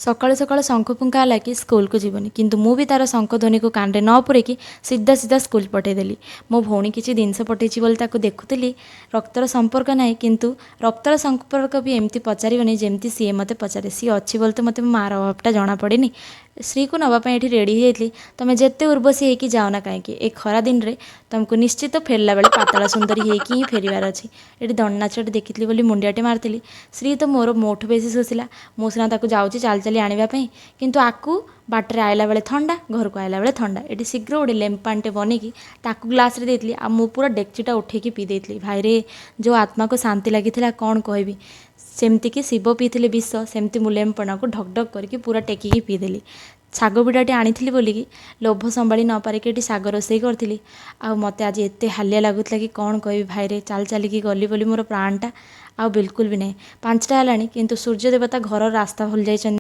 ସକାଳୁ ସକାଳୁ ଶଙ୍ଖ ଫୁଙ୍କା ହେଲା କି ସ୍କୁଲକୁ ଯିବନି, କିନ୍ତୁ ମୁଁ ବି ତା'ର ଶଙ୍ଖ ଧ୍ୱନିକୁ କାନରେ ନ ପୂରେଇକି ସିଧା ସିଧା ସ୍କୁଲ ପଠାଇଦେଲି। ମୋ ଭଉଣୀ କିଛି ଜିନିଷ ପଠାଇଛି ବୋଲି ତାକୁ ଦେଖୁଥିଲି। ରକ୍ତର ସମ୍ପର୍କ ନାହିଁ, କିନ୍ତୁ ରକ୍ତର ସମ୍ପର୍କ ବି ଏମିତି ପଚାରିବନି ଯେମିତି ସିଏ ମୋତେ ପଚାରେ। ସିଏ ଅଛି ବୋଲି ତ ମୋତେ ମୋ ମାଆର ଅଭାବଟା ଜଣାପଡ଼ିନି। ଶ୍ରୀକୁ ନେବା ପାଇଁ ଏଠି ରେଡ଼ି ହେଇଯାଇଥିଲି। ତୁମେ ଯେତେ ଉର୍ବଶୀ ହେଇକି ଯାଅନା କାହିଁକି, ଏ ଖରା ଦିନରେ ତୁମକୁ ନିଶ୍ଚିତ ଫେରିଲା ବେଳେ ପାତାଳ ସୁନ୍ଦରୀ ହେଇକି ହିଁ ଫେରିବାର ଅଛି। ଏଠି ଦଣ୍ଡନାଚଟି ଦେଖିଥିଲି ବୋଲି ମୁଣ୍ଡିଆଟେ ମାରିଥିଲି। ଶ୍ରୀ ତ ମୋର ମୋଠୁ ବେଶୀ ଶୋଷିଲା। ମୁଁ ସିନା ତାକୁ ଯାଉଛି ଚାଲି ଚାଲି ଆଣିବା ପାଇଁ, କିନ୍ତୁ ଆକୁ ବାଟରେ ଆଇଲା ବେଳେ ଥଣ୍ଡା, ଘରକୁ ଆଇଲା ବେଳେ ଥଣ୍ଡା। ଏଠି ଶୀଘ୍ର ଗୋଟେ ଲେମ୍ବୁ ପାଣିଟେ ବନେଇକି ତାକୁ ଗ୍ଲାସ୍ରେ ଦେଇଥିଲି, ଆଉ ମୁଁ ପୁରା ଡେକ୍ଚିଟା ଉଠେଇକି ପିଇ ଦେଇଥିଲି। ଭାଇରେ, ଯେଉଁ ଆତ୍ମାକୁ ଶାନ୍ତି ଲାଗିଥିଲା କ'ଣ କହିବି। ସେମିତିକି ଶିବ ପିଇଥିଲେ ବିଷ, ସେମିତି ମୁଁ ଲେମ୍ବୁ ପଣାକୁ ଢକ୍ ଢକ୍ କରିକି ପୁରା ଟେକିକି ପିଇଦେଲି। ଶାଗ ବିଡ଼ାଟେ ଆଣିଥିଲି ବୋଲିକି ଲୋଭ ସମ୍ଭାଳି ନ ପାରିକି ଏଠି ଶାଗ ରୋଷେଇ କରିଥିଲି। ଆଉ ମୋତେ ଆଜି ଏତେ ହାଲିଆ ଲାଗୁଥିଲା କି କ'ଣ କହିବି ଭାଇରେ। ଚାଲି ଚାଲିକି ଗଲି ବୋଲି ମୋର ପ୍ରାଣଟା ଆଉ ବିଲକୁଲ ବି ନାହିଁ। 5ଟା ହେଲାଣି, କିନ୍ତୁ ସୂର୍ଯ୍ୟ ଦେବତା ଘରର ରାସ୍ତା ଭୁଲି ଯାଇଛନ୍ତି।